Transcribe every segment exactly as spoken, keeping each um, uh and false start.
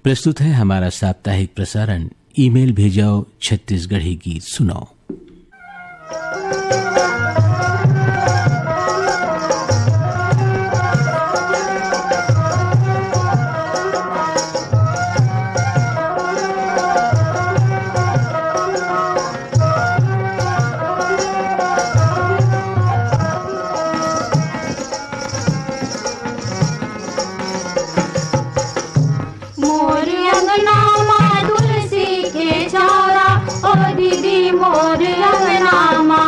प्रस्तुत है हमारा साप्ताहिक प्रसारण। ईमेल भेजाओ, छत्तीसगढ़ी गीत सुनाओ। मोर अंगना मा तुलसी के चौरा, ओ दीदी मोर अंगना मा,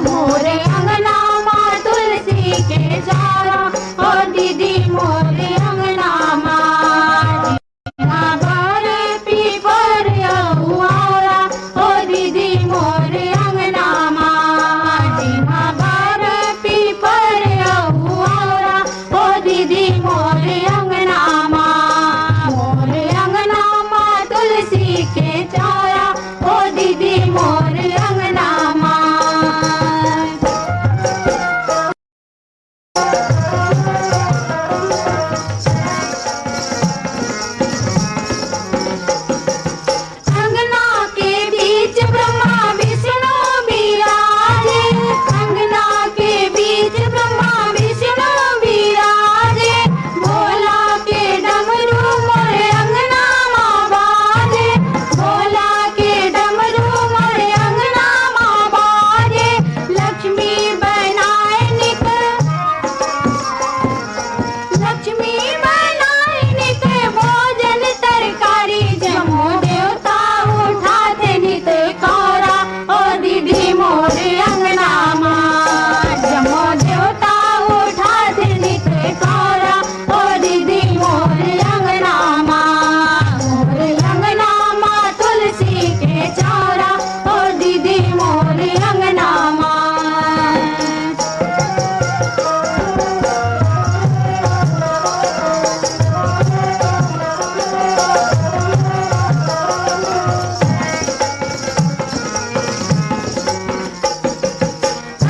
मोर अंगना मा तुलसी के चौरा, ओ दीदी मोर अंगना मा। जिमा बर पीपर अउ औरा, ओ दीदी मोर अंगना मा। जिमा बर पीपर अउ औरा, ओ दीदी मोर अंगना मा। मोर अंगना मा तुलसी के चौरा, ओ दीदी मोर अंगना मा। अंगना के बीच ब्रह्मा विष्णु विराजे, अंगना के बीच ब्रह्मा विष्णु विराजे। भोला के डमरू मोर अंगना मा बाजे, भोला के डमरू मोर अंगना मा बाजे। लक्ष्मी बनाए नित, लक्ष्मी बनाए नित भोजन तरकारी, जम्मो देवता उठाथे नित कौरा, ओ दीदी मोर अंगना मा। जम्मो देवता उठाथे नित कौरा, ओ दीदी मोर अंगना मा। मोर अंगना मा तुलसी के चौरा, ओ दीदी मोर अंगना मा।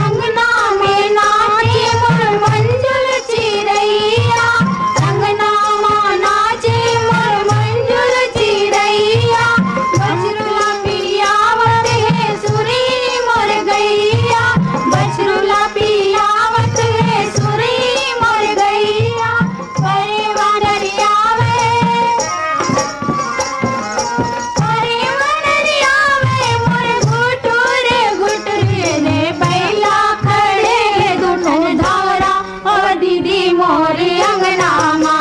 अंगना में नाचे मोर मंजुल चिरैया, अंगना मा नाचे मोर मंजुल चिरैया। बछरू ला पियावत हे सुरही मोर गैया, बछरू ला पियावत हे सुरही मोर गैया। परे वानर आवे, परे वानर आवे, मोर घुटुर घुटुर रे बैला खड़े हे दू ठन धौरा, ओ दीदी मोर अंगना मा।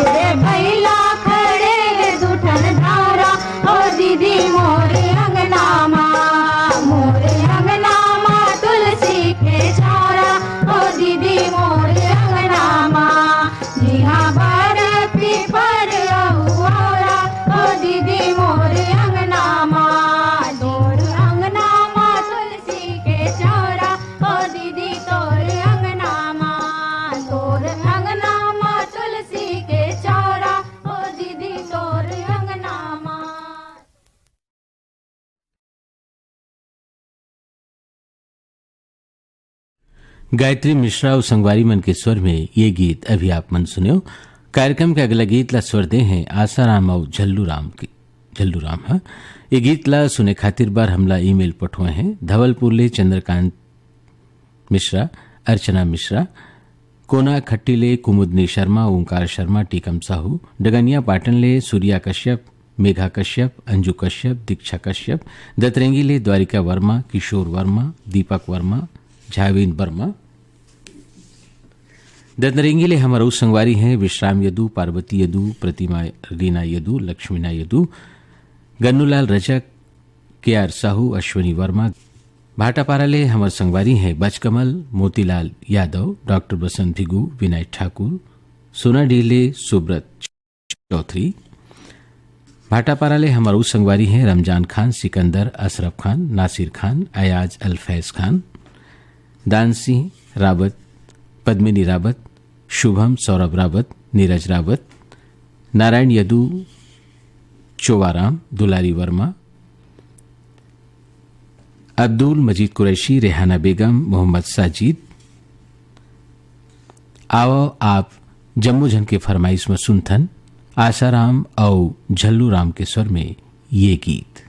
रे बैला खड़े हे दू ठन धौरा, ओ दीदी मोर अंगना मा। मोर अंगना मा तुलसी के चौरा, ओ दीदी मोर अंगना मा। जिहां बर पीपर अउ औरा, ओ दीदी मोर अंगना मा। तोर अंगना मा तुलसी के चौरा, ओ दीदी तोर अंगना मा। तोर अंगना मा तुलसी के चौरा, ओ दीदी तोर अंगना मा। गायत्री मिश्रा अउ संगवारी मन के स्वर में ये गीत अभी आप मन सुनेव। कार्यक्रम के अगला गीत ला स्वर दे हैं आसाराम अउ झल्लू राम के, झल्लू राम ह। ये गीत ला सुने खातिर बर हमला ईमेल पठोए हैं धवलपुर ले चंद्रकांत मिश्रा, अर्चना मिश्रा, कोना खट्टी ले कुमुदनी शर्मा, ओंकार शर्मा, टीकम साहू, डगनिया पाटन ले सूर्या कश्यप, मेघा कश्यप, अंजू कश्यप, दीक्षा कश्यप, दतरेंगी ले द्वारिका वर्मा, किशोर वर्मा, दीपक वर्मा, झाविन वर्मा। दतरेंगी ले हमर अउ संगवारी हैं विश्राम यदु, पार्वती यदु, प्रतिमा रीना यदु, लक्ष्मीना यदु, गन्नूलाल रजक, के आर साहू, अश्विनी वर्मा। भाटापारा ले हमर संगवारी हैं बचकमल, मोतीलाल यादव, डॉक्टर बसंत भिगू, विनय ठाकुर, सोनाडीह ले सुब्रत चौधरी। भाटापारा ले हमर अउ संगवारी हैं रमजान खान, सिकंदर, अशरफ खान, नासिर खान, अयाज अल फैज खान, दान सिंह रावत, पद्मिनी रावत, शुभम, सौरभ रावत, नीरज रावत, नारायण यदु, चोवाराम, दुलारी वर्मा, अब्दुल मजीद कुरैशी, रेहाना बेगम, मोहम्मद साजिद। आवव आप जम्मो झन के फरमाइश म सुनथन आसाराम अउ झल्लू राम के स्वर में ये गीत।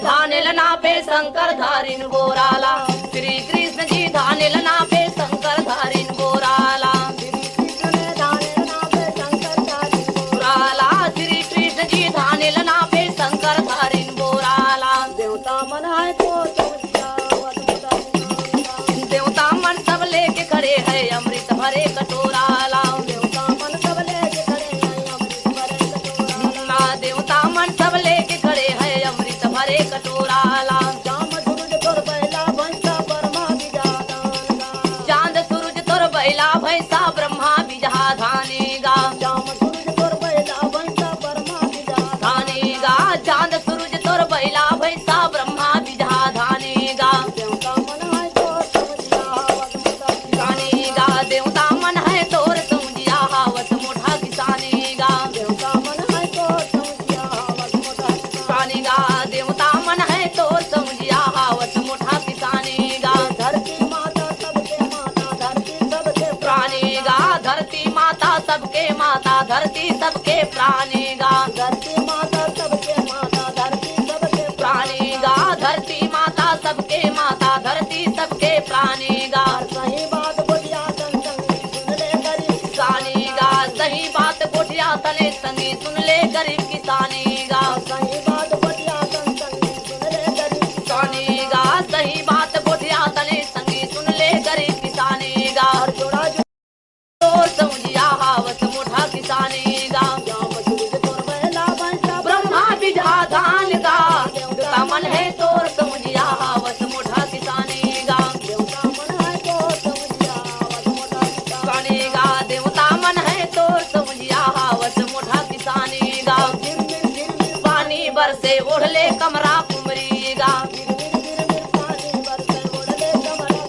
धानेल नापे शंकर धारिन बोराला, श्री कृष्ण जी धानेल नापे शंकर धारिन बोराला। श्री कृष्ण ने धानेल नापे शंकर धारिन बोराला, श्री कृष्ण जी धानेल नापे शंकर धारिन बोराला। देवता मन है तो समझिया, देवता मन सब लेके खड़े है अमृत भरे कटोरा ला। देवता मन सब लेके खड़े है अमृत भरे कटोरा ला। देवता मन सब लेके खड़े है अमृत भरे कटोरा ला। चांद सूरज तोर बैला भैंसा ब्रह्मा बिजादान गा। चांद सूरज तोर बैला भैंसा ब्रह्मा बिजहा धानी गा। चांद सूरज तोर बैला भैंसा ब्रह्मा बिजहा धानी गा। चांद सूरज तोर बैला भैंसा ब्रह्मा बिजहा धानी गा। देवता मन है तो समझिया हावत मोटा किसानी गा। देवता मन है तोर समझिया हावत मोटा किसानी गा। देवता मन है तो समझिया हावत मोटा किसानी गा। देवता मन है तोर समझिया हावत मोटा किसानी गा। धरती माता सबके माता, धरती सबके प्राणी गा। धरती माता सबके माता, धरती सबके प्राणी गा। धरती माता सबके माता, धरती सबके प्राणी गा। धरती माता सबके माता, धरती सबके प्राणी गा। सही बात गोठिया तन संगी सुन ले गरीब किसानी गा। सही बात गोठिया तने संगी सुन ले गरीब किसानी गा। सही बात गोठिया तन संगी सुन ले गरीब किसानी गा। सही बात गोठिया तने संगी सुन ले गरीब किसानी गा। और जोड़ा तोर समझिया हावत मोटा किसानी गा। ब्रह्मा बिजहा धान गा, देवता मन है तोर समझिया हावत मोटा किसानी गा। किसानी गा, देवता मन है तोर समझिया हावत मोटा किसानी गा। पानी बरसे ओढ़ले कमरा कुमरी गा।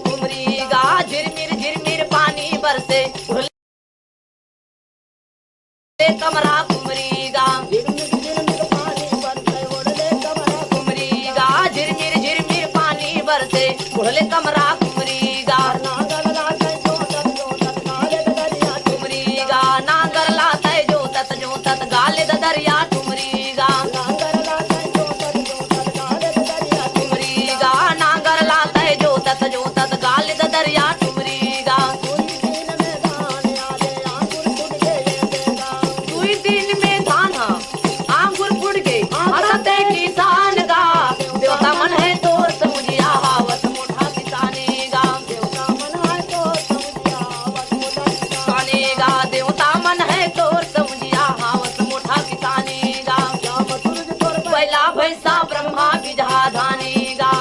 कुमरी गा, झिरमिर झिरमिर पानी बरसे, ओढ़ले कमरा कुमरी गा। कुमरी गा, झिरमिर झिरमिर पानी बरसे, ओढ़ले कमरा कुमरी गा। कुमरी गा, नांगर लातै जोतत जोतत गाले ददरिया कुमरी गा। कुमरी गा, नांगर लातै जोतत जोतत गाले ददरिया कुमरी गा। दुई दिन में धान ह आंगुर फूट गे, हंसते किसान गा। देवता मन है तोर समझिया हावत मोटा किसानी गा। देवता मन है तोर समझिया हावत मोटा किसानी गा। देवता मन है तोर समझिया हावत मोटा किसानी गा। बैला भैंसा ब्रह्मा बिजहा धानी गा।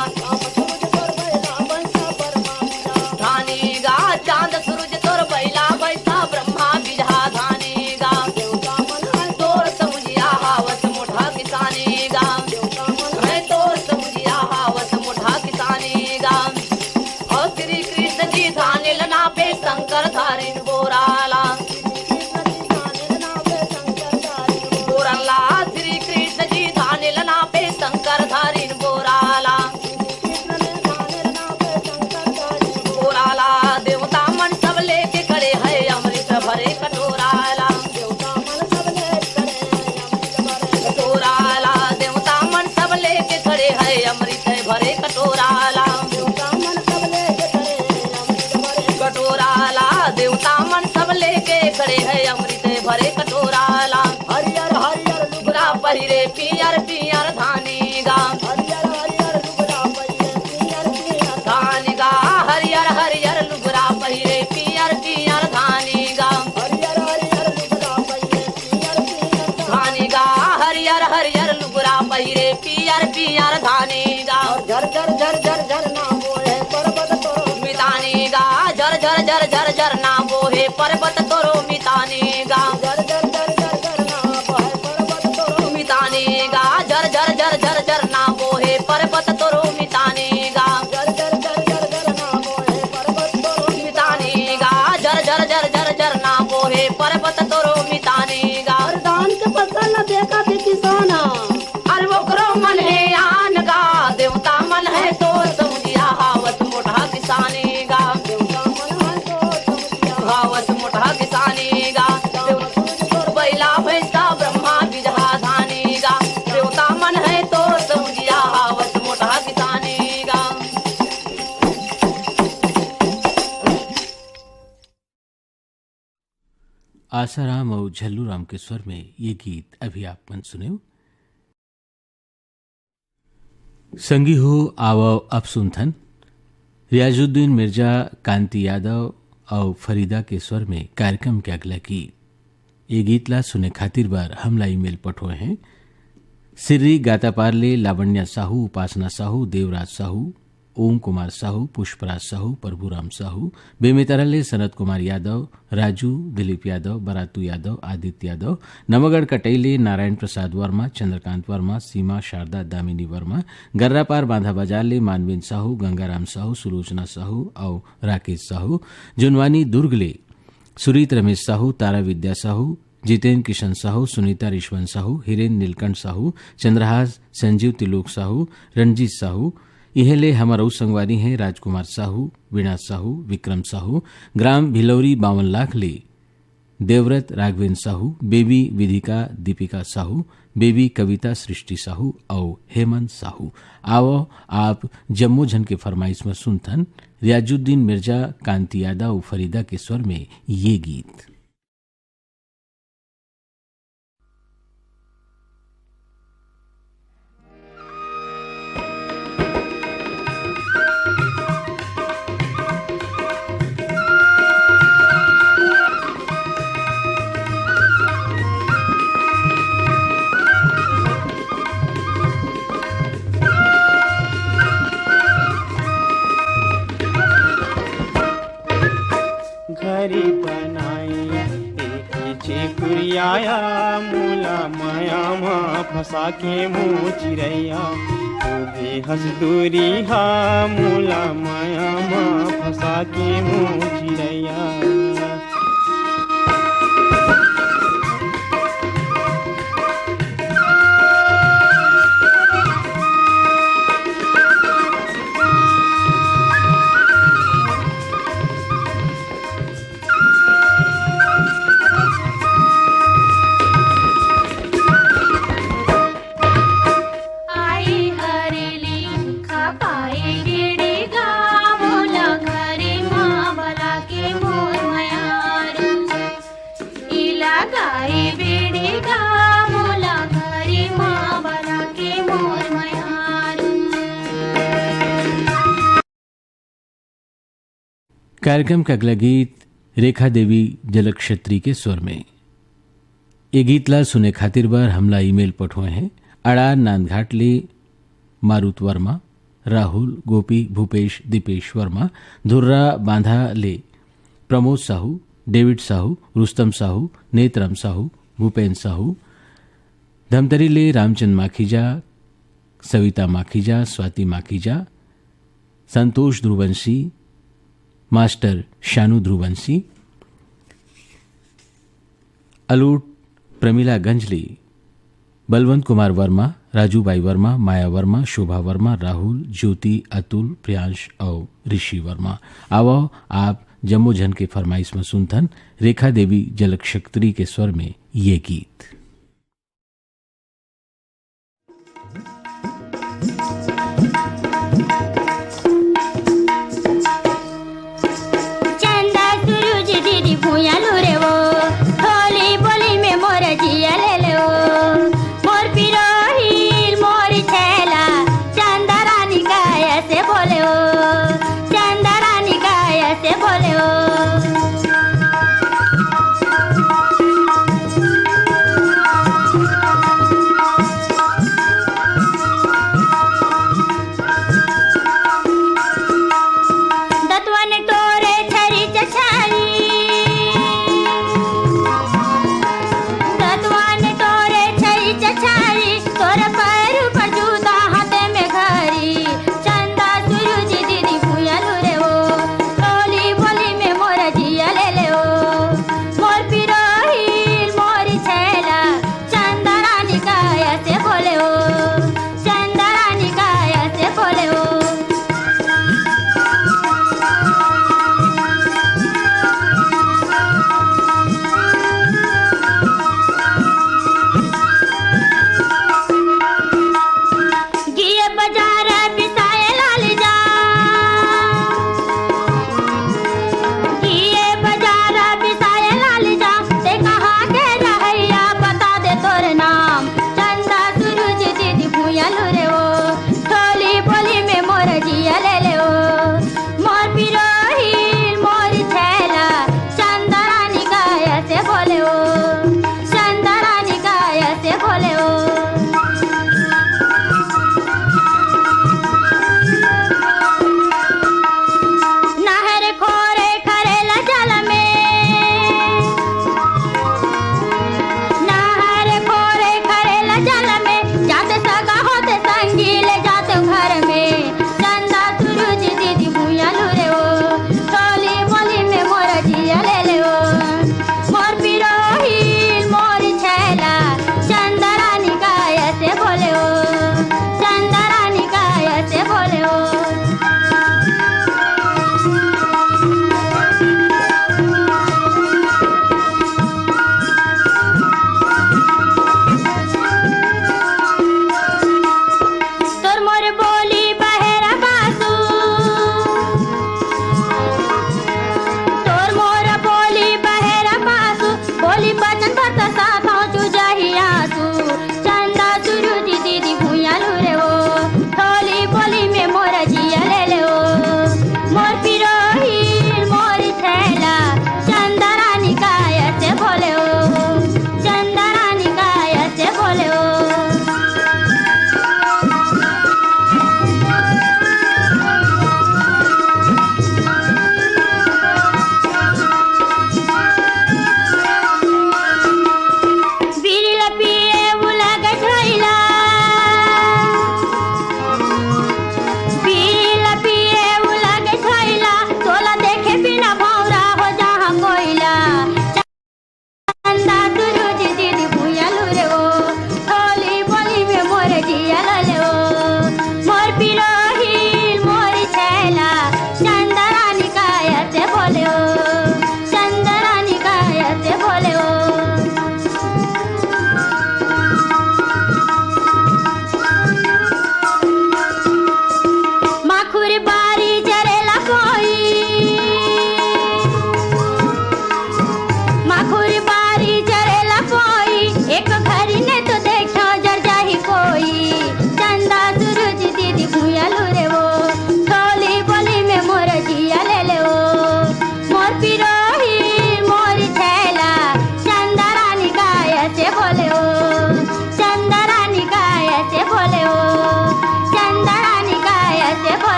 धानी गा, चांद सूरज तोर बैला भैंसा ब्रह्मा बिजहा धानी गा। तोर समझिया हावत मोटा किसानी गा। मैं तोर समझिया हावत मोटा किसानी गा। और श्री कृष्ण जी धानेल नापे शंकर धारिन बोराला। बोराला श्री कृष्ण जी धानेल नापे शंकर धारिन बोराला। बोराला देवता मन सब लेके खड़े है अमृत भरे कटोराला। कटोराला देवता मन सब लेके खड़े है अमृत भरे कटोराला। कटोराला देवता मन सब लेके खड़े है अमृत भरे कटोराला। हरियर हरियर लुगरा पहिरे पियर पियर धानी गा। हरियर हरियर लुगरा पहिरे पियर पियर धानी गा। हरियर हरियर लुगरा पहिरे पियर पियर धानी गा। हरियर हरियर लुगरा पहिरे पियर पियर धानी गा। हरियर हरियर लुगरा पहिरे पियर पियर धानी गा। और झर झर झर झर झरना बोहे पर्वत तोरो मितानी गा। झर झर झर झर झरना बोहे पर्वत तोरो मितानी गा। झर झर झर झर झरना बोहे पर्वत तोरो मितानी गा। झर झर झर झर झरना बोहे पर्वत तोरो मितानी गा। झर झर झर झर झरना बोहे पर्वत तोरो मितानी गा। झर झर झर झर मोटहा किसानी गा, बैला भैंसा ब्रह्मा बिजहा धानी गा, देवता मन है तो समझिया हावत मोटहा किसानी गा। आसाराम अउ झल्लू राम के स्वर में ये गीत अभी आप मन सुनेव। संगी हो, आवव अब सुनथन रियाजुद्दीन मिर्जा, कांति यादव अउ फरीदा के स्वर में कार्यक्रम के अगला गीत। ये गीत ला सुने खातिर बर हमला ईमेल पठोए हैं सिर्री गातापार ले लावण्या साहू, उपासना साहू, देवराज साहू, ओम कुमार साहू, पुष्पराज साहू, प्रभुराम साहू, बेमेतरा ले सनत कुमार यादव, राजू, दिलीप यादव, बरातू यादव, आदित्य यादव, नवागढ़ कटई ले नारायण प्रसाद वर्मा, चंद्रकांत वर्मा, सीमा, शारदा, दामिनी वर्मा, गर्रापार बांधा बाजार ले मानवेंद्र साहू, गंगाराम साहू, सुलोचना साहू अउ राकेश साहू, जुनवानी दुर्ग ले सुरीत रमेश साहू, तारा विद्या साहू, जितेंद्र किशन साहू, सुनीता रिश्वन साहू, हिरेन नीलकंठ साहू, चंद्रहास, संजीव तिलोक साहू, रणजीत साहू, इहें ले हमर अउ संगवारी हैं राजकुमार साहू, वीणा साहू, विक्रम साहू, ग्राम भिलौरी बावन लाख ले देवव्रत राघवेंद्र साहू, बेबी विधिका दीपिका साहू, बेबी कविता सृष्टि साहू अउ हेमंत साहू। आवव, आप जम्मो झन के फरमाइश म सुनथन रियाजुद्दीन मिर्जा, कांति यादव अउ फरीदा के स्वर में ये गीत। घरी बनाई एक झिकुरियाया, मोला माया मा फंसा के मोर चिरैया। तू भी हंस दूरी हा, मोला माया मा फंसा के मोर चिरैया। कार्यक्रम के अगला गीत रेखा देवी जलक्षत्री के स्वर में। ये गीत ला सुने खातिर बर हमला ईमेल पठोए हैं अड़ार नांदघाट ले मारुत वर्मा, राहुल, गोपी, भूपेश, दीपेश वर्मा, धुर्रा बांधा ले प्रमोद साहू, डेविड साहू, रुस्तम साहू, नेतराम साहू, भूपेन साहू, धमतरी ले रामचंद माखीजा, सविता माखीजा, स्वाति माखीजा, संतोष ध्रुवंशी, मास्टर शानू ध्रुवंशी, अलूट प्रमिला गंज ले बलवंत कुमार वर्मा, राजू बाई वर्मा, माया वर्मा, शोभा वर्मा, राहुल, ज्योति, अतुल, प्रियांश अउ ऋषि वर्मा। आवव, आप जम्मो झन के फरमाइश म सुनथन रेखा देवी जलक्षत्री के स्वर में ये गीत।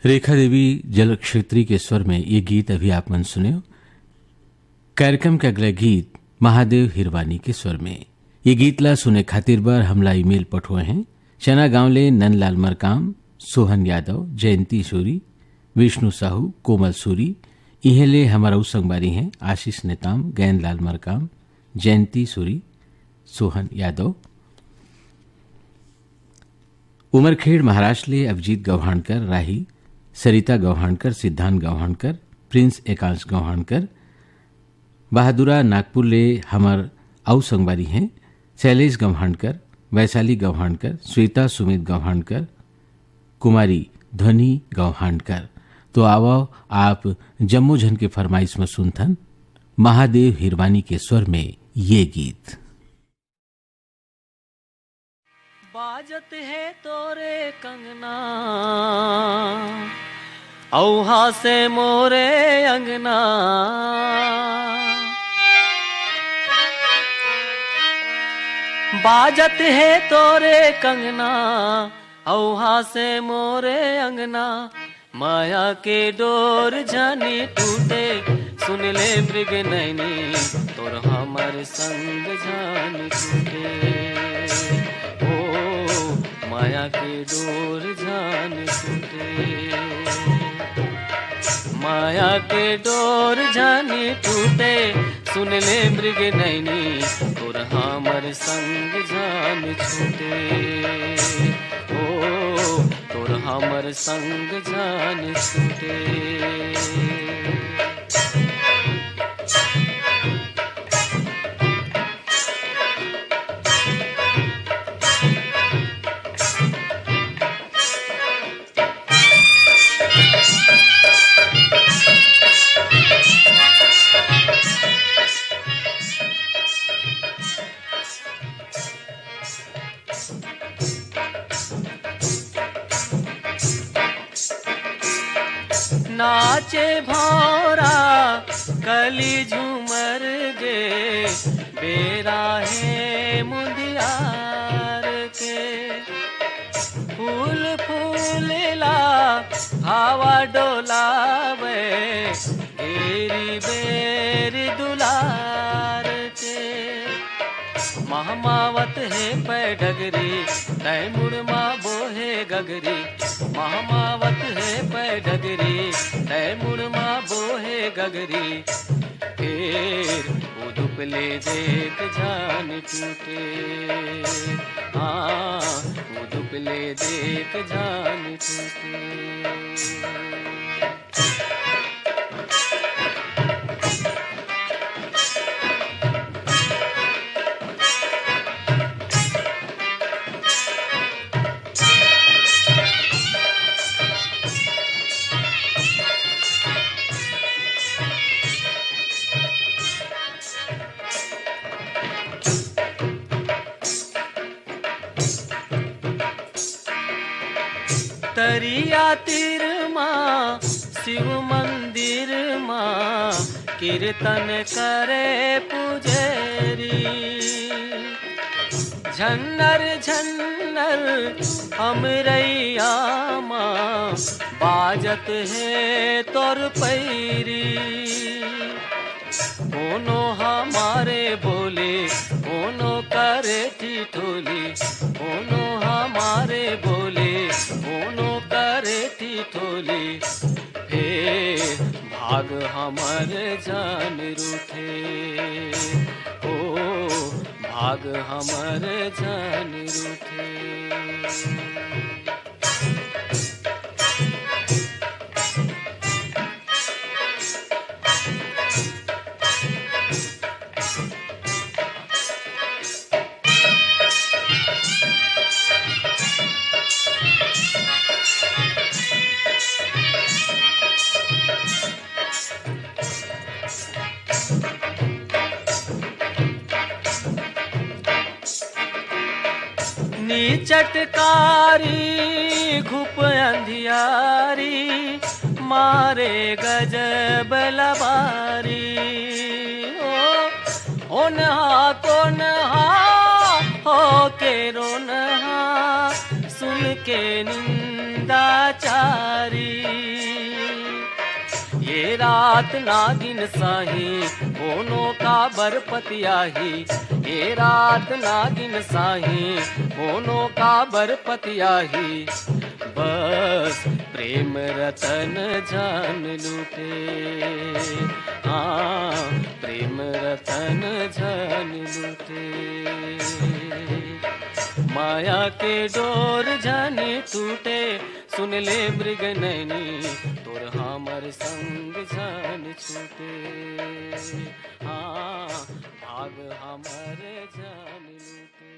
रेखा देवी जल क्षेत्री के स्वर में ये गीत अभी आप मन सुने हो। कार्यक्रम के अगला गीत महादेव हिरवानी के स्वर में। ये गीत ला सुने खातिर बर हमला ईमेल पठोए हैं चना गांव ले नंदलाल मरकाम, सोहन यादव, जयंती सूरी, विष्णु साहू, कोमल सूरी। इहे ले हमर अउ संगवारी हैं आशीष नेताम, गैंदलाल मरकाम, जयंती सूरी, सोहन यादव। उमरखेड़ महाराष्ट्र ले अभिजीत गौहाणकर, राही सरिता गौहाणकर, सिद्धांत गौहाणकर, प्रिंस एकांश गौहाणकर। बहादुरा नागपुर ले हमर अउ संगवारी हैं शैलेश गौहाणकर, वैशाली गौहाणकर, श्वेता सुमित गौहाणकर, कुमारी ध्वनि गौहाणकर। तो आवव, आप जम्मो झन के फरमाइश में सुनथन महादेव हिरवानी के स्वर में ये गीत। बाजत हे तोरे कंगना, औहा से मोरे अंगना। बाजत हे तोरे कंगना, औहा से मोरे अंगना। माया के डोर जानी टूटे, सुन ले मृग नैनी, तोर हमर संग जान छूटे। ओ, माया के डोर जान छूटे, माया के डोर जानी टूटे, सुन ले मृग नैनी, तोर हमर संग जान छूटे। ओ, तोर हमर संग जान छूटे। नाचे भौरा कली झूमर गे, बेरा हे मुंदियार के। फूल फूल ला हवा डोलावे, घेरी बेर दुलार के। महमावत हे पै डगरी, तै मुड़ मा बोहे गगरी। महमावत हे पै डगरी, तै मुड़ मा बोहे गगरी। फेर उदुप ले देख जान टूटे, हाँ, उदुप ले देख जान टूटे। तरिया तीर मा शिव मंदिर मा कीर्तन करे पुजेरी। झन्नर झन्नर अमरैया मा बाजत हे तोर पैरी। कोनो हमारे बोले, कोनो करे ठिठोली, कोनो हमारे बोले, कोनो करे ठिठोली। फेर भाग हमर जान रूठे, ओ भाग हमर जान रूठे। नी चटकारी घुप अंधियारी, मारे गजब लबारी। ओ, ओनहा कोनहा हो के रोनहा, सुन के निंद ताचारी। ये रात नागिन साही, कोनो काबर पतियाही। ये रात नागिन साही, कोनो काबर पतियाही। बस प्रेम रतन जान लूटे, हाँ, प्रेम रतन जान लूटे। माया के डोर जाने टूटे, सुन ले मृग नैनी, तोर हमर संग जान छूटे। हाँ, भाग हमर जान लूटे।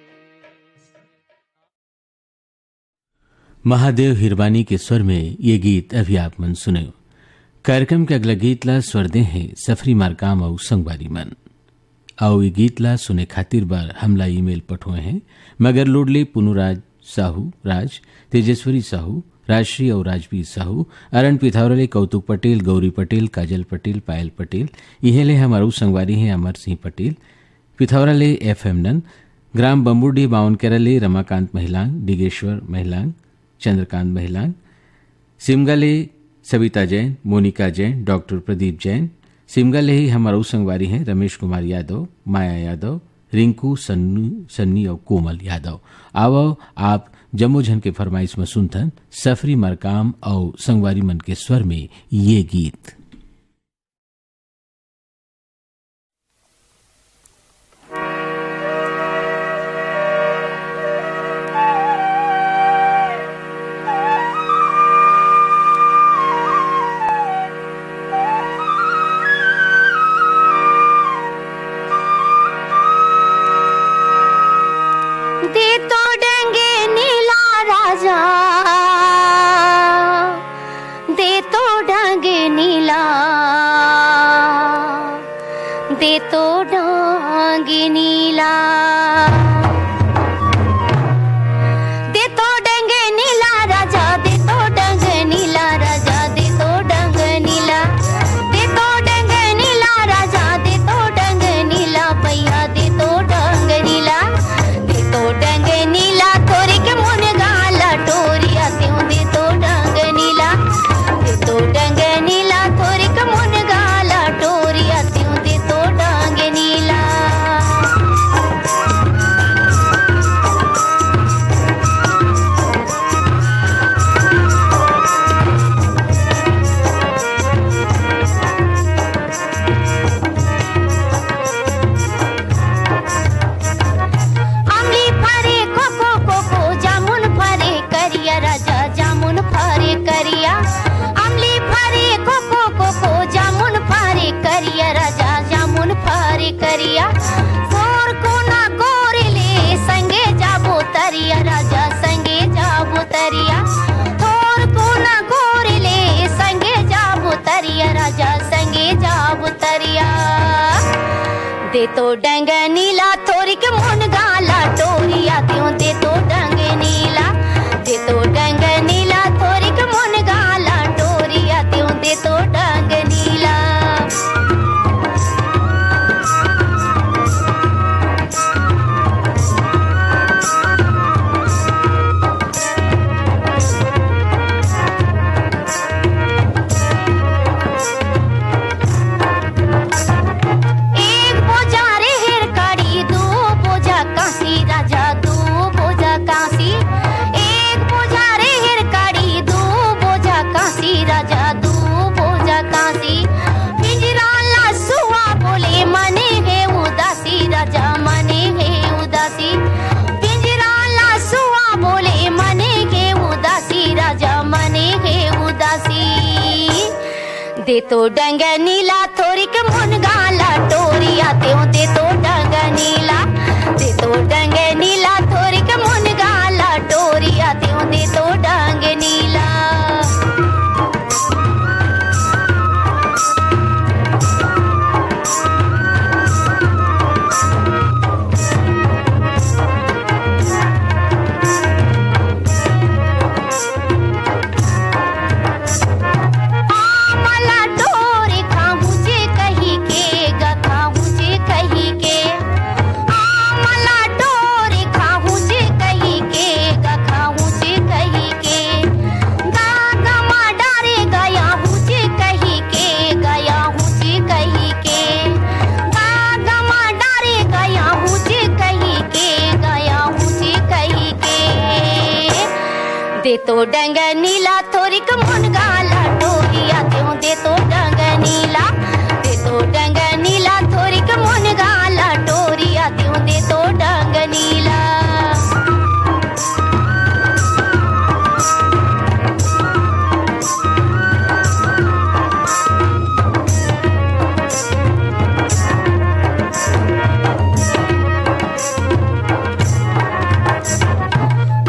महादेव हिरबानी के स्वर में ये गीत अभी आप मन सुने। कार्यक्रम के अगला गीत ला स्वर दे हैं सफरी मारकाम अउ संगवारी मन। अउ ये गीत ला सुने खातिर बर हमला ईमेल पठोए हैं मगर लोडले पुनुराज साहू राज, तेजेश्वरी साहू, राजश्री अउ राजवीर साहू, अरण पिथौरा ले कौतुक पटेल, गौरी पटेल, काजल पटेल, पायल पटेल, इहे ले हमर अउ संगवारी हैं अमर सिंह पटेल, पिथौरा ले एफ एम नंद, ग्राम बम्बुरडीह बावनकेरा ले रमाकांत महिलांग, डिगेश्वर महिलांग, चंद्रकांत महिलांग, सिमगा ले सविता जैन, मोनिका जैन, डॉक्टर प्रदीप जैन, सिमगा ले ही हमर अउ संगवारी हैं रमेश कुमार यादव, माया यादव, रिंकू, सन्नू, सन्नी अउ कोमल यादव। आवव, आप जम्मो झन के फरमाइश म सुनथन सफरी मरकाम अउ संगवारी मन के स्वर में ये गीत। दे तो डंगे नीला राजा, दे तो डंगे नीला, दे तो डंगे नीला। दे तो डंगे नीला राजा, दे तो डंगे नीला राजा, दे तो डंगे नीला। दे तो डंगे नीला राजा, दे तो डंगे नीला भैया, दे तो डंगे नीला। दे तो डंगे नीला थोरिक मोन गाला टोरिया, त्यों दे तो डंगे नीला। दे तो डंगे नीला थोरिक मोन गाला टोरिया, त्यों दे तो डंगे नीला। अमली फरे कोको कोको, जामुन फरे करिया राजा, जामुन फरे करिया। अमली फरे कोको कोको, जामुन फरे करिया राजा, जामुन फरे करिया। तोर कोना कोरे ले संगे जाबो तरिया राजा, संगे जाबो तरिया। तोर कोना कोरे ले संगे जाबो तरिया राजा, संगे जाबो तरिया। दे तो डंग नीला थोरिक मोन गाला टोरिया, त्यों दे तो डंग नीला। दे तो डंग नीला थोरिक मोन गाला टोरिया, त्यों दे तो डंग नीला। एक बोझा रेहेर काड़ी, दू बोझा कांसी राजा, दू बोझा कांसी। एक बोझा रेहेर काड़ी, दू बोझा कांसी राजा, दू बोझा कांसी। पिंजरा ला सुआ बोले, मने हे उदासी राजा, मने हे उदासी। पिंजरा ला सुआ बोले, मने हे उदासी राजा, मने हे उदासी। दे तो डंग नीला थोरिक मोन गाला टोरिया, त्यों दे तो डंग नीला। दे तो डंग नीला थोरिक मोन गाला टोरिया, त्यों दे तो डंग नीला। आमला डोरे खाहूं जे कही के, गा खाहूं जे कही के। दे तो डंगनी ला थोरिक मुनगा ला टोरिया देव, दे तो डंगनी ला, दे तो डंगनी ला थोरिक मुनगा ला टोरिया देव, दे तो डंगनी ला।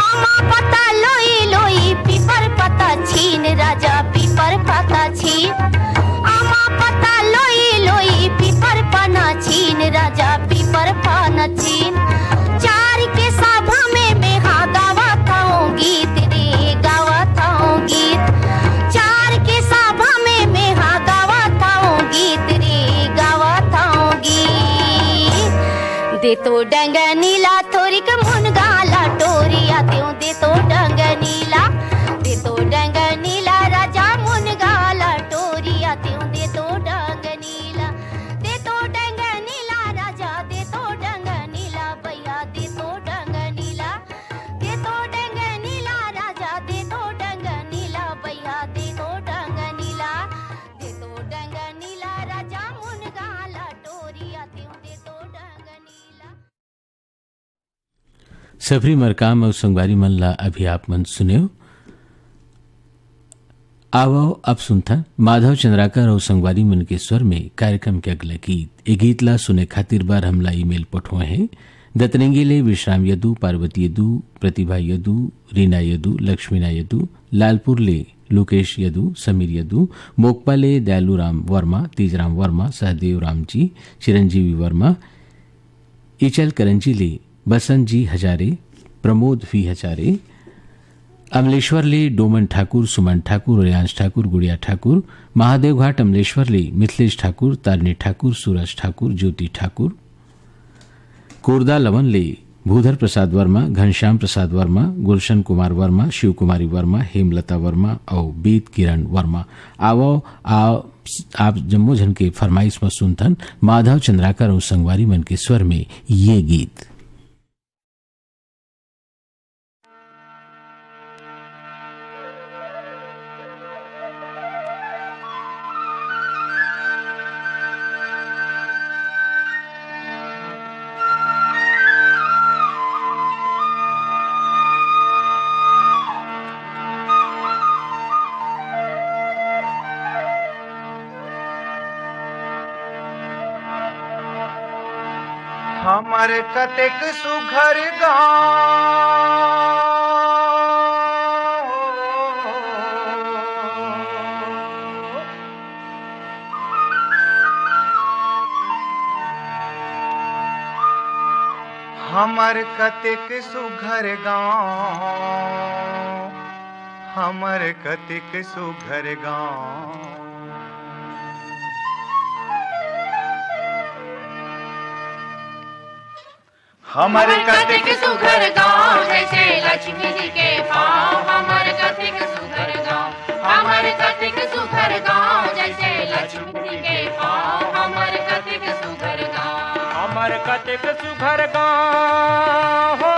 आमा पता लोई लोई पीपर पता छीन राजा पीपर पता छीन। आमा पता लोई लोई पीपर पना छीन राजा पीपर पना छीन। चार के सभा में मेहा गावत हूँ गीत रे गावत हूँ गीत। चार के सभा में मेहा गावत हूँ गीत रे गावत हूँ गीत। दे तो डंगनी ला थोरिक मुनगा ला टोरिया देव, दे तो डंगनी ला, दे तो डंगनी ला राजा मुनगा ला टोरिया देव, दे तो डंगनी ला, दे तो डंगनी ला राजा, दे तो डंगनी ला भैया, दे तो डंगनी ला, दे तो डंगनी ला राजा, दे तो डंगनी ला भैया, दे तो डंगनी ला, दे तो डंगनी ला राजा मुनगा ला टोरिया देव, दे तो डंगनी ला। सफरी मरकाम अउ संगवारी मन ला अभी आप मन सुनेव। आवव, अब सुनथन माधव चंद्राकर अउ संगवारी मन के स्वर में कार्यक्रम के अगला गीत। ए गीत ला सुने खातिर बर हमला ईमेल पठोए हे। दतरेंगी ले विश्राम यदु, पार्वती यदु, प्रतिभा यदु, रीना यदु, लक्ष्मीना यदु, लालपुर ले लोकेश यदु, समीर यदु, मोकपा ले दयालू राम वर्मा, तेजराम वर्मा, सहदेव राम जी, चिरंजीवी वर्मा, इचल करंजी ले बसंत जी हजारे, प्रमोद वी हजारे, अमलेश्वर ले डोमन ठाकुर, सुमन ठाकुर, रेयांश ठाकुर, गुड़िया ठाकुर, महादेवघाट अमलेश्वर ले मिथिलेश ठाकुर, तारिणी ठाकुर, सूरज ठाकुर, ज्योति ठाकुर, कोरदा लवन ले भूधर प्रसाद वर्मा, घनश्याम प्रसाद वर्मा, गुलशन कुमार वर्मा, शिव कुमारी वर्मा, हेमलता वर्मा अउ बीत किरण वर्मा। आवव, आ, आप जम्मो झन के फरमाइश म सुनथन माधव चंद्राकर अउ संगवारी मन के स्वर में ये गीत। हमर कतेक सुघर गाँव। हमर कतेक सुघर गाँव, हमर कतेक सुघर गाँव। हमर कतेक सुघर गाँव, जैसे लक्ष्मी जी के पाँव। हमर कतेक सुघर गाँव, हमर कतेक सुघर गाँव, जैसे लक्ष्मी जी के पाँव। हमर कतेक सुघर गाँव, हमर कतेक सुघर गाँव हो,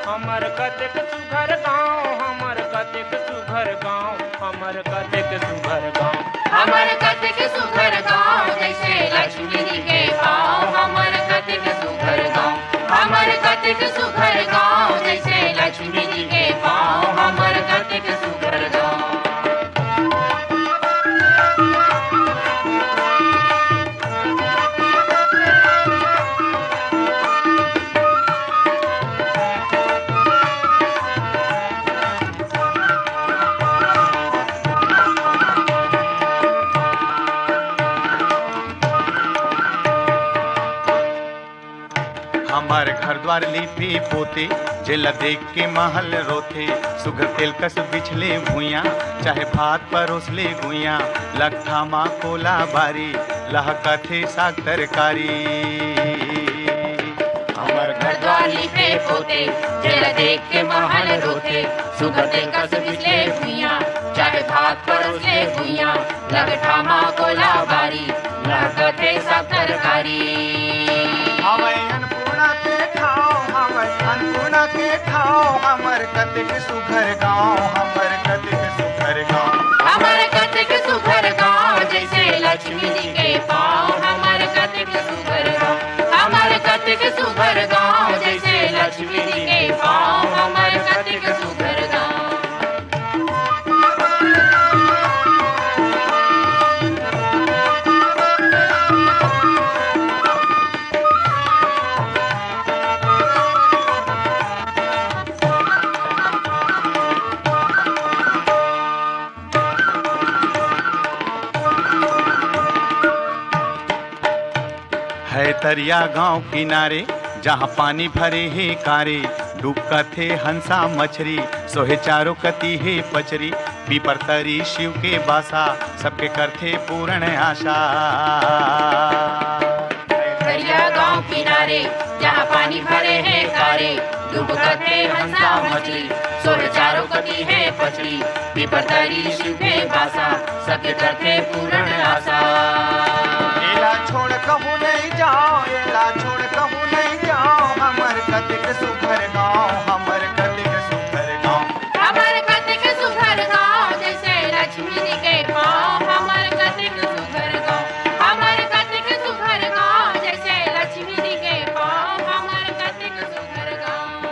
हमर कतेक सुघर गाँव, हमर कतेक सुघर गाँव, हमर कतेक सुघर गाँव। हमर कतेक सुघर गाँव, जैसे लक्ष्मी जी के पाँव। हमर कतेक सुघर गाँव, हमर कतेक सुघर गाँव, जैसे लक्ष्मी जी के पाँव। हमर कतेक सुघर गाँव। हमर घर द्वार लीपे पोते, जेला देख के महल रोथे। सुघर तेल कस बिछले भुइयां, चाहे भात परोसले गुइयां। लकठा मा कोला बारी, लहकथे साग तरकारी। हमर घर द्वार लीपे पोते, जेला देख के महल रोथे। सुघर तेल कस बिछले भुइयां, चाहे भात परोसले गुइयां। लकठा मा कोला बारी, लहकथे साग तरकारी। हवय अन्नपूर्णा के ठाव, हवय अन्नपूर्णा के ठाव, हमर कतेक सुघर गाँव, हमर कतेक सुघर गाँव। हमर कतेक सुघर गाँव, जैसे लक्ष्मी जी के पाँव। हमर कतेक सुघर गाँव, हमर कतेक सुघर गाँव, जैसे लक्ष्मी जी के पाँव। हमर कतेक सुघर गाँव। है तरिया गांव किनारे, जहां पानी भरे हे कारे, डुबकत हे हंसा मछरी, सोहे चारों कती हे पचरी, पीपर तरी शिव के बासा, सबके करथे पूर्ण आशा। तरिया गांव किनारे, जहां पानी भरे हे कारे, डुबकत हे हंसा मछरी, सोहे चारों कती हे पचरी, पीपर तरी शिव के बासा, सबके करथे पूर्ण आशा। एला छोड़ कहूँ नहीं जाओ, एला छोड़ कहूँ नहीं जाओ, हमर कतेक सुघर गाँव, हमर कतेक सुघर गाँव। हमर कतेक सुघर गाँव, जैसे लक्ष्मी जी के पाँव। हमर कतेक सुघर गाँव, हमर कतेक सुघर गाँव, जैसे लक्ष्मी जी के पाँव। हमर कतेक सुघर गाँव।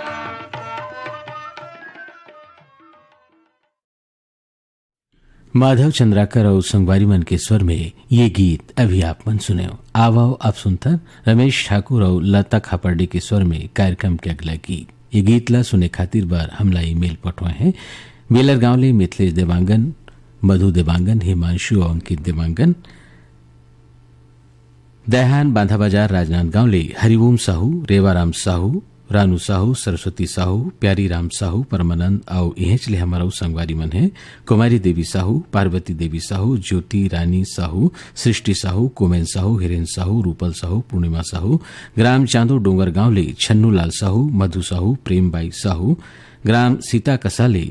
माधव चंद्राकर अउ संगवारी मन के स्वर में ये गीत अभी आप मन सुनेव। आवव, आप सुनथन रमेश ठाकुर अउ लता खापर्डे के स्वर में कार्यक्रम के अगला गीत। ये गीत ला सुने खातिर बर हमला ईमेल पठवाए हैं बेलर गांव ले मिथिलेश देवांगन, मधु देवांगन, हिमांशु अउ अंकित देवांगन। दैहान बांधा बाजार राजनांदगांव ले हरिओम साहू, रेवाराम साहू, रानू साहू, सरस्वती साहू, प्यारी राम साहू, परमानंद अउ इहेंच ले हमर अउ संगवारी मन हे कुमारी देवी साहू, पार्वती देवी साहू, ज्योति रानी साहू, सृष्टि साहू, कोमेन साहू, हिरेन साहू, रूपल साहू, पूर्णिमा साहू, ग्राम चांदो डोंगर गांव ले छन्नू लाल साहू, मधु साहू, प्रेम बाई साहू, ग्राम सीता कसा ले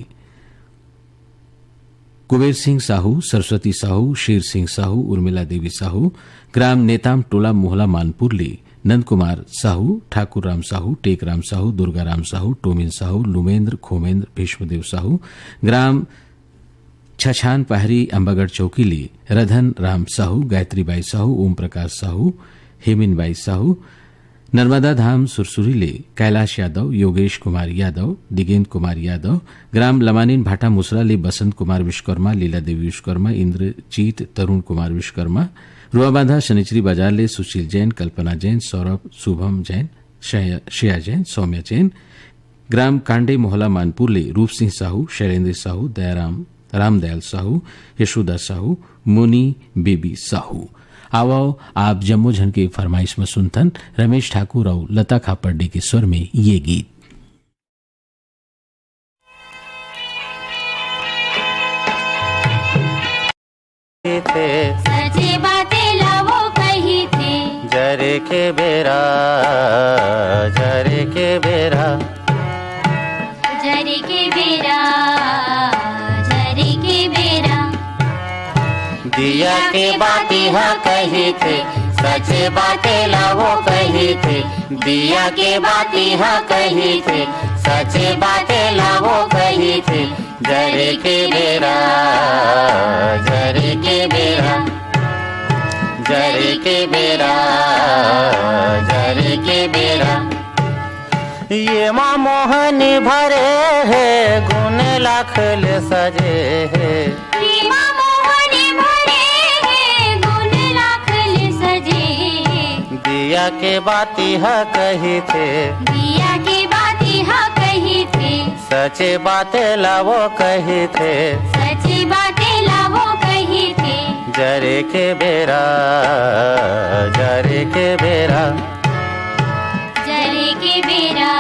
कुबेर सिंह साहू, सरस्वती साहू, शेर सिंह साहू, उर्मिला देवी साहू, ग्राम नेताम टोला मोहला मानपुर ले नंद कुमार साहू, ठाकुर राम साहू, टेक राम साहू, दुर्गा राम साहू, टोमिन साहू, लुमेंद्र, खोमेंद्र, भीष्मदेव साहू, ग्राम छछान पहरी अम्बागढ़ चौकी ले रधन राम साहू, गायत्री बाई साहू, ओम प्रकाश साहू, हेमिन बाई साहू, नर्मदा धाम सुरसुरी ले कैलाश यादव, योगेश कुमार यादव, दिगेंद्र कुमार यादव, ग्राम लमानिन भाटा मुसरा ले बसंत कुमार विश्वकर्मा, लीला देवी विश्वकर्मा, इंद्रजीत तरुण कुमार विश्वकर्मा, रुआबांधा शनिचरी बाजार ले सुशील जैन, कल्पना जैन, सौरभ, शुभम जैन, श्रेया, श्रेया जैन, सौम्या जैन, ग्राम कांडे मोहला मानपुर ले रूप सिंह साहू, शैलेंद्र साहू, दयाराम, रामदयाल साहू, यशोदा साहू, मुनी बेबी साहू। आवव, आप जम्मो झन के फरमाइश म सुनथन रमेश ठाकुर अउ लता खापर्डे के स्वर में ये गीत। थे। सचे बाते ला वो कही थे। जरे के बेरा, जरे के बेरा। जरे के बेरा, जरे के बेरा। दिया के बाती हा कही थे, सचे बाते ला वो कही थे। दिया के बाती हा कही थे, सचे बाते ला वो कही थे। जरे के बेरा, जरे के बेरा, जरे के बेरा, जरे के बेरा। ये मा मोहनी भरे हे, गुण लाख ले सजे हे। ये मा मोहनी भरे हे, गुण लाख ले सजे हे। दिया के बाती ह कही थे। दिया के बाती ह कही थे। सचे बाते ला वो कही थे। सचे बाते ला वो कही थे। जरे के बेरा, जरे के बेरा। जरे के बेरा,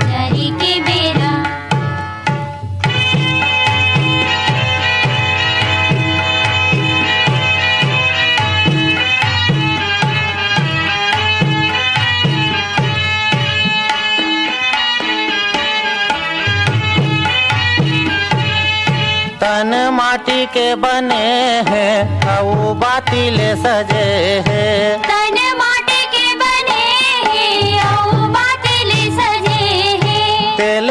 जरे के बेरा। तन माटी के बने हे, अउ बाती ले सजे हे। तन माटी के बने हे, अउ बाती ले सजे हे। तेल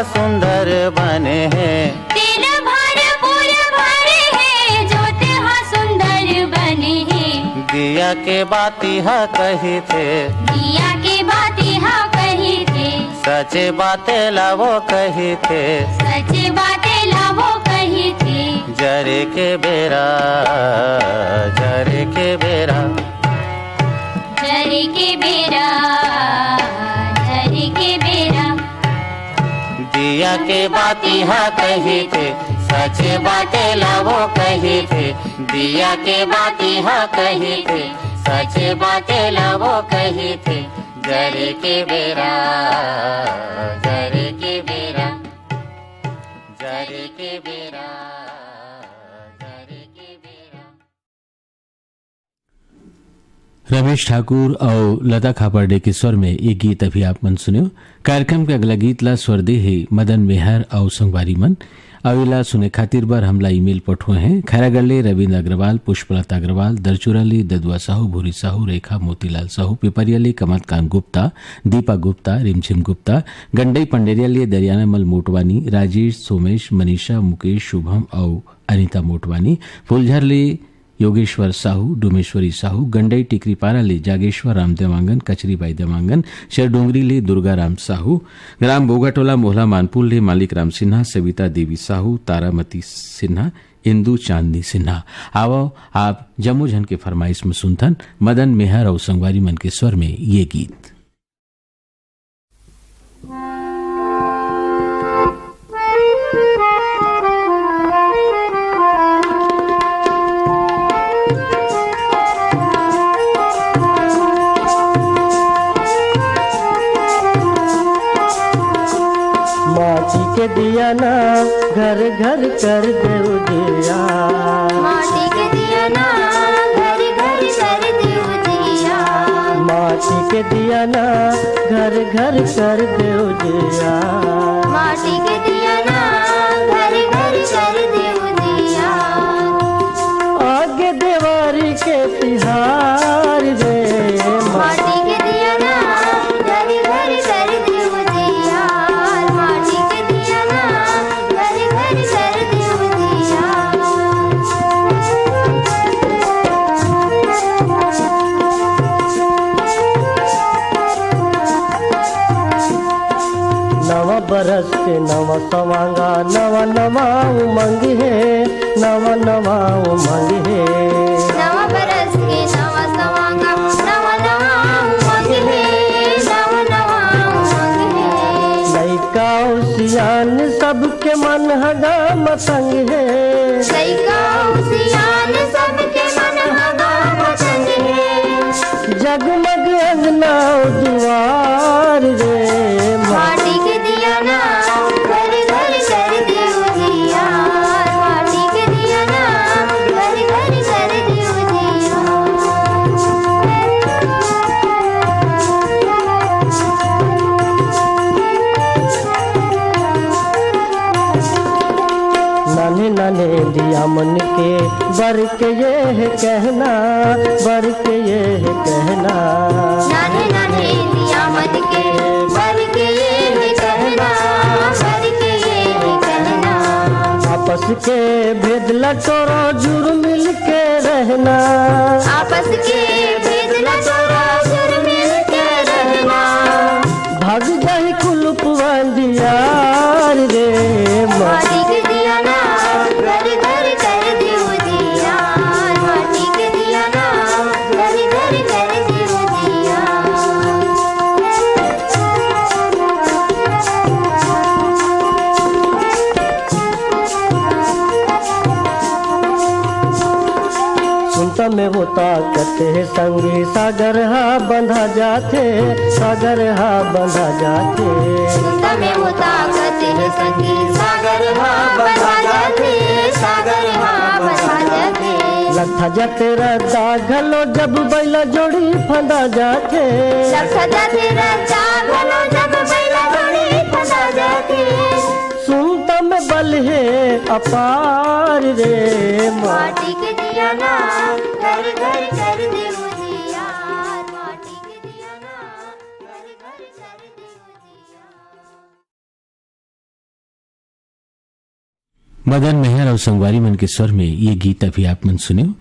सुंदर बने हे। तेल भरपूर भरे हे, जोत ह सुंदर बने हे। दिया के बाती ह कहिथे। दिया के बाती ह कहिथे। सचे बाते ला वो कहिथे। सचे बाते ला वो कहिथे। जरे के बेरा, जरे के बेरा। जरे के बेरा, जरे के बेरा। दिया के बाती ह कहिथे, सचे बाते ला वो कहिथे। दिया के बाती ह कहिथे, सचे बाते ला वो कहिथे। जरे के बेरा, जरे के बेरा, जरे के बेरा, जरे के बेरा। रमेश ठाकुर अउ लता खापर्डे के स्वर में ये गीत अभी आप मन सुनेव। कार्यक्रम के अगला गीत ला स्वर दे हे मदन मेहर अउ संगवारी मन। अउ एला सुने खातिर बर हमला ईमेल पठोए हे खैरागढ़ ले रविंद्र अग्रवाल, पुष्पलता अग्रवाल, दरचुरा ले ददुआ साहू, भूरी साहू, रेखा, मोतीलाल साहू, पिपरिया ले कमलकांत गुप्ता, दीपा गुप्ता, रिमझिम गुप्ता, गंडई पंडेरिया ले दरियाना मल मोटवानी, राजेश, सोमेश, मनीषा, मुकेश, शुभम अउ अनिता मोटवानी, फुलझर ले योगेश्वर साहू, डोमेश्वरी साहू, गंडई टिकरीपारा ले जागेश्वर राम देवांगन, कचरीबाई देवांगन, शेरडोंगरी ले दुर्गा राम साहू, ग्राम बोगाटोला मोहला मानपुर ले मालिक राम सिन्हा, सविता देवी साहू, तारामती सिन्हा, इंदु चांदनी सिन्हा। आवव, आप जम्मो झन के फरमाइश में सुनथन मदन मेहर अउ संगवारी मन के स्वर में ये गीत। माटी के दिया ना घर घर कर दे उजिया। माटी के दिया ना घर घर कर दे उजिया। माटी के दिया ना घर घर कर दे उजिया। माटी के दिया ना घर घर कर दे उजिया। आगे देवारी के तिहार रे। माटी के दिया ना घर घर कर दे उजिया। माटी के दिया ना घर घर कर दे उजिया। नवा बरस के नवा सवांगा, नवा नवा उमंग हे, नवा नवा उमंग हे। नवा बरस के नवा सवांगा, नवा नवा उमंग हे, नवा नवा उमंग हे। लइका अउ सियान सबके मन ह गा मतंग हे। लइका अउ सियान सबके मन ह गा मतंग हे। जगमग अंगना दुआर रे। माटी के दिया ना घर घर कर दे उजियार। माटी के दिया ना घर घर कर दे उजियार। नाने नाने दिया मन के बर के ये है कहना, बर के ये है कहना। नाने नाने दिया मन के बर के ये है कहना, बर के ये है कहना। आपस के भेद लटोरा जुड़ मिल के रहना। आपस के भेद लटोरा जुड़ मिल के रहना। भाग जाही कुलुप अंधियार रे। माटी के दिया ना घर घर कर दे उजियार। माटी के दिया ना घर घर कर दे उजियार। सुनता में होता कथे संगी, सागर हा बंधा जाथे, सागर हा बंधा जाथे। सुनता में होता कथे संगी, सागर हा बंधा जाथे, सागर हा बंधा जाथे। लट्ठा जाथे रद्दा घलो जब बैला जोड़ी फंदा जाथे। लट्ठा जाथे रद्दा घलो जब बैला जोड़ी फंदा जाथे। सुनता में बल हे अपार रे। माटी के दिया ना घर घर कर दे उजियार। माटी के दिया ना घर घर कर दे उजियार। मदन मेहर अउ संगवारी मन के स्वर में ये गीत अभी आप मन सुनेव।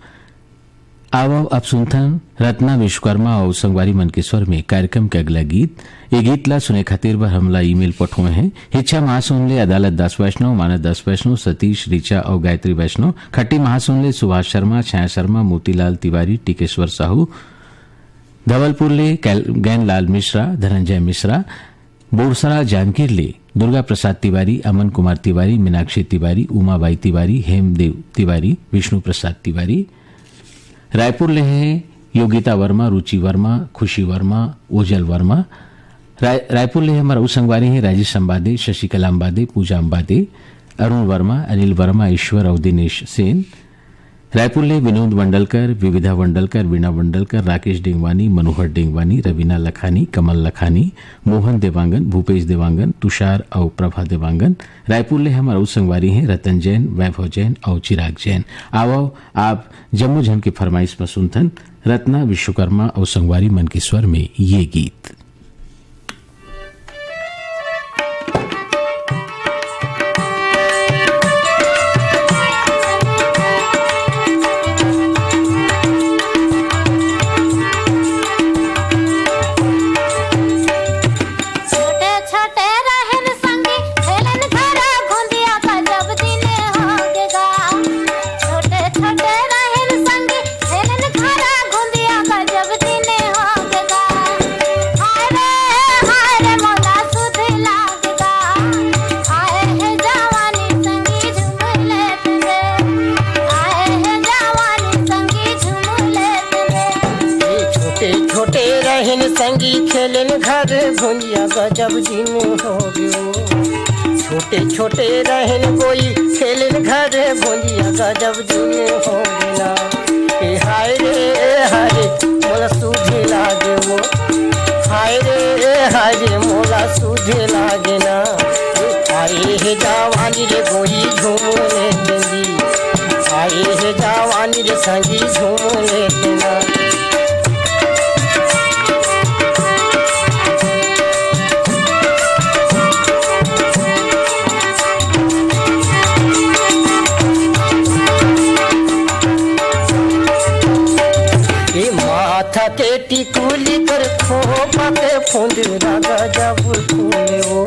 आवव, अब सुनथन रत्ना विश्वकर्मा अउ संगवारी मन के स्वर में कार्यक्रम के अगला गीत। ये गीत ला सुने खातिर बर हमला ईमेल पठोए हैं। हिच्छा महासोन ले अदालत दास वैष्णव, मानस दास वैष्णव, सतीश, ऋचा अउ गायत्री वैष्णव। खट्टी महासोन ले सुभाष शर्मा, छाया शर्मा, मोतीलाल तिवारी, टिकेश्वर साहू। धवलपुर ले कैल-, गैनलाल मिश्रा, धनंजय मिश्रा। बोरसरा जांजगीर ले दुर्गा प्रसाद तिवारी, अमन कुमार तिवारी, मीनाक्षी तिवारी, उमाबाई तिवारी, हेमदेव तिवारी, विष्णु प्रसाद तिवारी। रायपुर ले हे योगिता वर्मा, रुचि वर्मा, खुशी वर्मा, ओजल वर्मा। राय-, रायपुर ले हमर अउ संगवारी हे राजेश अंबादे, शशिकला अंबादे, पूजा अंबादे, अरुण वर्मा, अनिल वर्मा, ईश्वर अउ दिनेश सेन। रायपुर ले विनोद मंडलकर, विविधा मंडलकर, वीणा मंडलकर, राकेश डेंगवानी, मनोहर डेंगवानी, रवीना लखानी, कमल लखानी, मोहन देवांगन, भूपेश देवांगन, तुषार अउ प्रभा देवांगन। रायपुर ले हमर अउ संगवारी हे रतन जैन, वैभव जैन अउ चिराग जैन। आवव, आप जम्मो झन के फरमाइश म सुनथन रत्ना विश्वकर्मा अउ संगवारी मन के स्वर में ये गीत। छोटे छोटे रहेन संगी, खेलन घर घुंदिया गजब दिने हो गेगा। छोटे छोटे रहेन संगी, खेलन घर घुंदिया गजब दिने हो गेगा। हाय रे, हाय रे, मोला सुध लागेगा। आए हे जवानी संगी झूम लेत रे। आए हे जवानी संगी झूम लेत रे। ए छोटे छोटे रहेन संगी खेलेन घर भुंजिया गजब दिन हो गयो। छोटे छोटे रहेन कोई खेलेन घर भुंजिया गजब दिन हो गेला। ए हाय रे, हाय रे, मोला सुधे लागे वो। हाय रे, हाय रे, मोला सुधे लागे ना। आए हे जवानी रे गोरी झूम ले तेंदी। आए हे जवानी रे संगी झूम ले तेना। ए माथा के टिकुली कर खोपा के फुंदरा गजब फूले वो।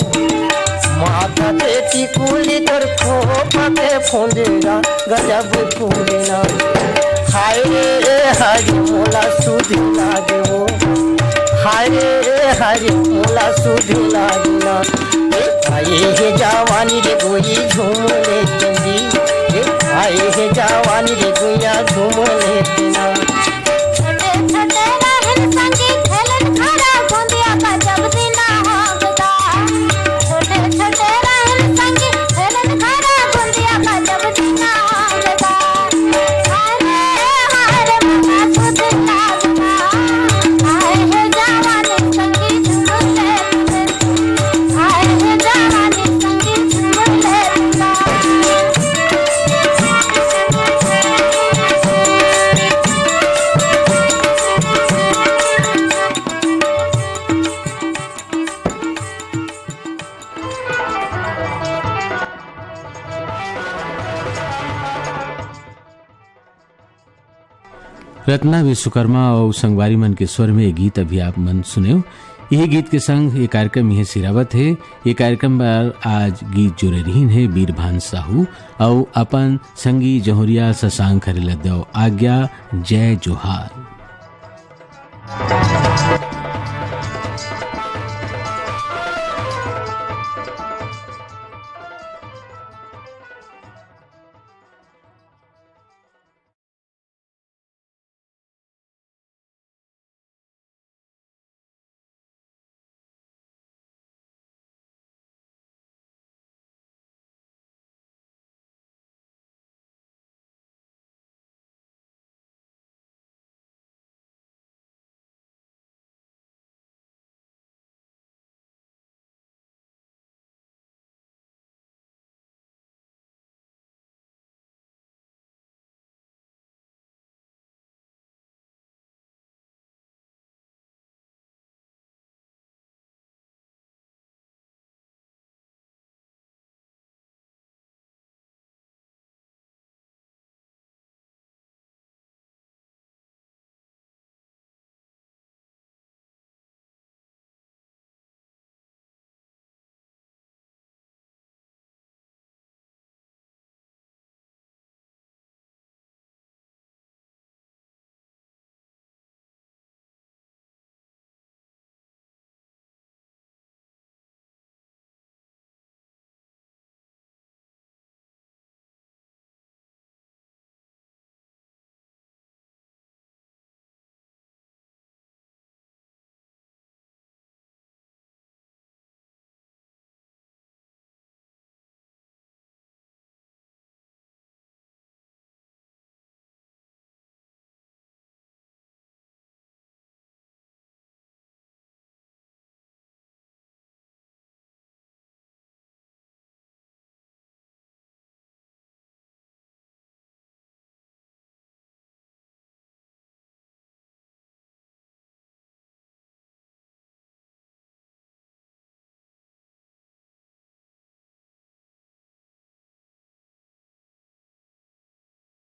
माथा के टिकुली कर खोपा के फुंदरा गजब फूले ना। हाय रे हाय मोला सुध लागे वो। हाय रे हाय मोला सुध लागे ना। ए, आए हे जवानी रे गोरी झूम ले तेंदी। ए, आए हे जवानी रे गुइया झूम ले तेना। छोटे छोटे रहन संगी खेलन खरा गोंदिया गजब दिना हो गदा। छोटे छोटे रहन संगी खेलन खरा गोंदिया गजब दिना हो गदा। हाय रे, हाय रे, मना सुध लागना। हाय हे जवानी संगी झूम ले तेंदी। रत्ना विश्वकर्मा अउ संगवारी मन के स्वर में ये गीत अभी आप मन सुनेव। यही गीत के संग ये कार्यक्रम इहें सिरावत हे। ये कार्यक्रम बर आज गीत जोरे रहिन हे बीरभान साहू अउ अपन संगी जहुरिया शशांक हरे ल देव आज्ञा। जय जोहार।